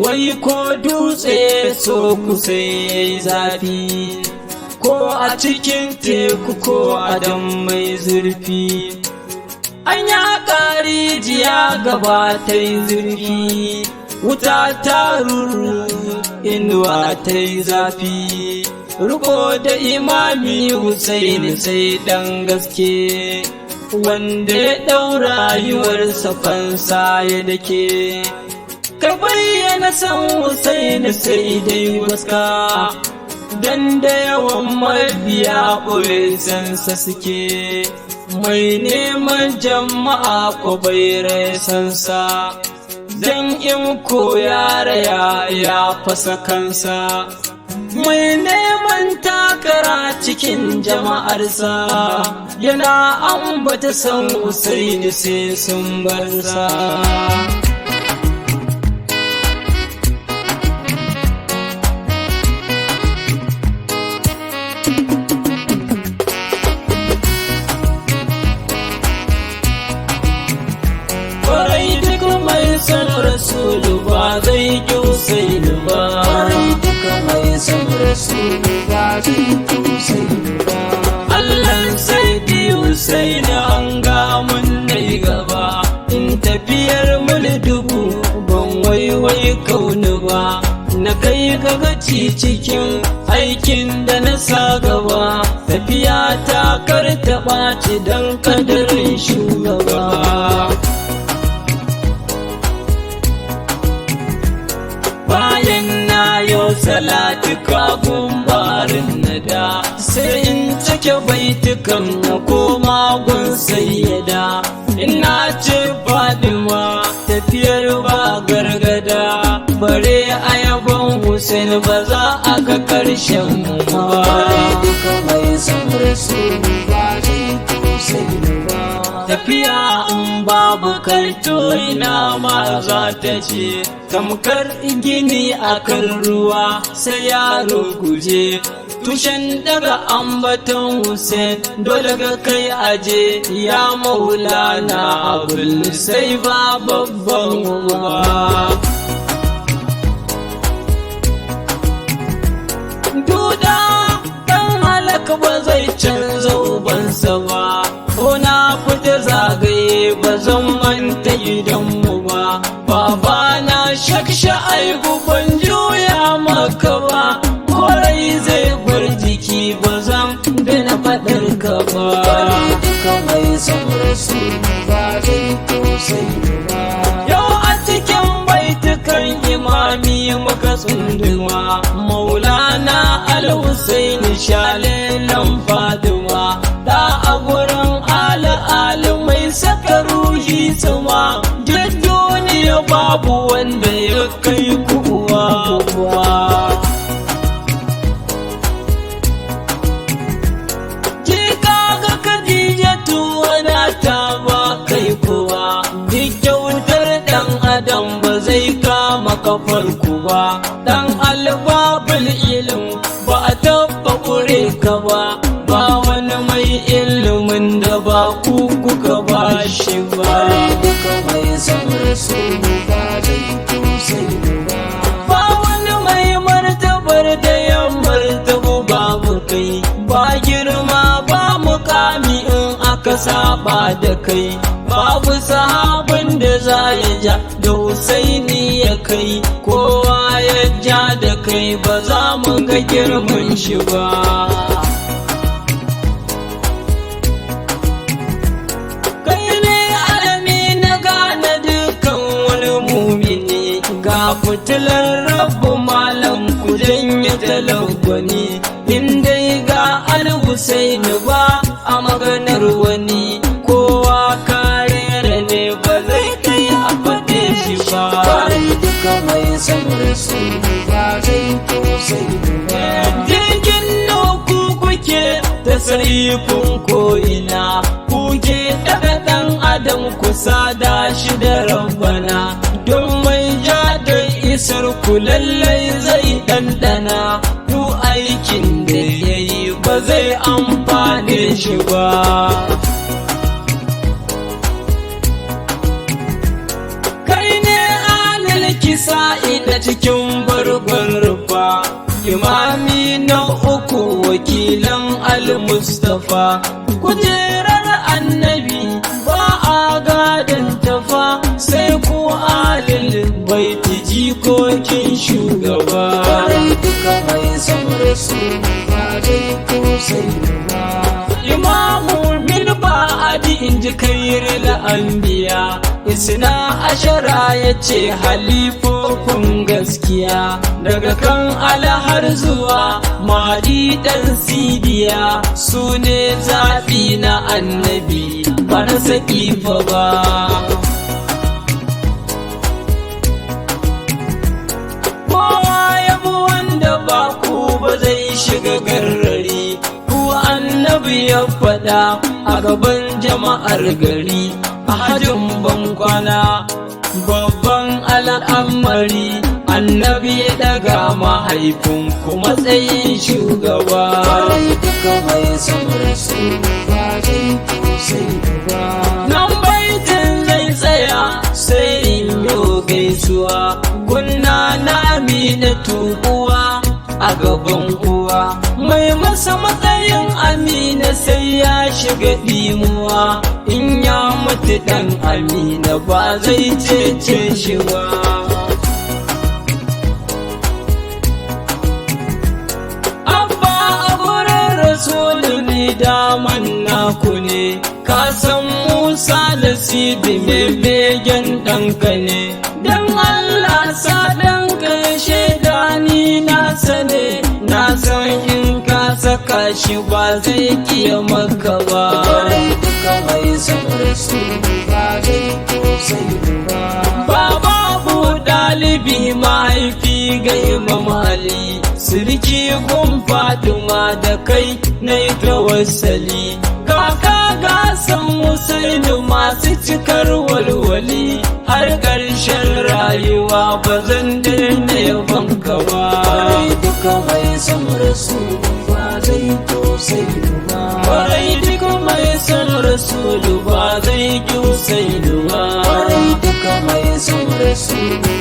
Wai ko dutse so kusa yayi zafi, ko a cikin teku ko a dam mai zurfi. An ya rijiya gaba ta yi zurfi, wuta ta ruru, inuwa ta yi zafi. Riko da Imami Husaini sai ɗan gaske, wanda ya ɗau rayuwarsa fansa ya dake. Ka bayyana san Husaini sai dai waska, dan da yawan mabiya ɓoye sansa suke. Mai neman jama'a ko bai sansa, dan in ko ya ya fasa kansa. Mai neman takara cikin jama'arsa, yana ambata san Husaini sai sun barsa. Kwarai duk mai son Rasulu ba zai ki Husaini ba. Kwarai duk mai son Rasulu ba zai ki Husaini ba. Allah sai Husaini an ga mun nai gaba. In tafiyar mun dubu ban waiwai kauni ba. Na kai ga gaci cikin aikin da na sa gaba. Tafiya ta kar ta ɓaci don kadarin shugaba. Bayan na yo salatu kagun barin nada, sai in cike baitukan na koma gun sayyada. Ina ce Fadima tafiyar ba gargada, bare a yabon Hussein ba za a ga karshen mu ba. Kwarai duk mai son Rasulu ba zai ki Husaini ba. Tafiya in babu kalto ina ma za ta ce, tamkar gini akan ruwa sai ya ruguje. Tushen daga ambaton Hussein dole ga kai aje, ya Maulana Abul sai ba babban uba. Duda ɗan halaka ba zai canza ubansa ba, ko na fita zagaye ba zan manta gidanmu ba. Baba na shaksha aibu ban juya maka ba, korai zai bar jiki ba zan daina faɗar ka ba. Kwarai duk mai son Rasulu ba zai ki Husaini ba. Yau a cikin baitukan imami muka tsunduma, Maulana Al-Husaini shalelan Fatima, da a gurin Ali mai saka ruhi tsuma, duk duniya babu wanda ya kai kuwa. Jika ga Khadijatu wadata ba kai kuwa, duk kyautar ɗan adam ba zai kama kafar ku ba, ɗan albabul ilim ba a taɓa ƙure ka ba, ba wani mai ilimin da ba ku kuka ba shi ba. Kwarai duk mai son Rasulu ba zai ki Husaini ba. Ba wani mai martabar da ya martabu babu kai, ba girma ba mukami in aka saba da kai, babu sahabin da za ya ja da Husaini ya kai, kowa ya ja da kai ba za mu ga girman shi ba. Kai ne alami na gane dukkan wani mumini, ga fitilar Rabu malam ku janye talagwani, in dai ga Al-Husaini ba a maganar wani, kowa karere ne ba zai kai a faɗe shi ba. Kwarai duk mai son Rasulu ba zai ki Husaini ba. Jirgin ku kuke ta sarifin ko'ina, kuke daga ɗan adam kusa da shi da Rabbana, don mai ja da isar ku lallai zai ɗanɗana, duk aikin da ya yi ba zai amfane shi ba. Kai ne Kisa'i da cikin bargon rufa. Imami na uku wakilan Al-Mustapha. Kujerar annabi ba a gadon tafa, sai ku alil baiti jikokin shugaba. Kwarai duka mai son Rasulu ba zai tausayi ba. Imamu min ba'adi in ji kairil anbiya, isna ashara ya ce halifofin gaskiya, daga kan alahar zuwa mahadi dan sidiya, su ne zaɓi na annabi ba na sakifa ba. Kowa ya bi wanda ba ku ba zai shiga garrari, ku annabi ya faɗa a gaban jama'ar gari a hajin bankwana, babban al'amari annabi ya daga mahaifin ku matsayin shugaba. Kwarai duka mai son Rasulu ba zai tausayi ba. Nan baitin zai tsaya sai in yo gaisuwa gunna na Amina uwa a gaban uwa, mai masa matsayin Amina sai ya shiga dimuwa, in ya mutu dan Amina ba zai cece shi ba. Abba a gurin Rasulu ne daman naku ne, ka san Musa da Sidi mai begen ɗanka ne, don Allah sa ɗanka ya shaida ni na sane, na san in ka saka shi ba zai kiya maka ba. Kwarai duka mai son Rasulu ba zai tausayi ba. Baba Abu ɗalibi mahaifi ga Imam Ali, sirki gun Fatima da kai na yi tawassali. Kaka gasan Husainu masu cikar walwali, har ƙarshen rayuwa ba zan daina yabonka ba. Kwarai duka mai son Rasulu ba zai tausayi ba. Kwarai duk mai son Rasulu ba zai ƙi Husainu ba. Kwarai duka mai son Rasulu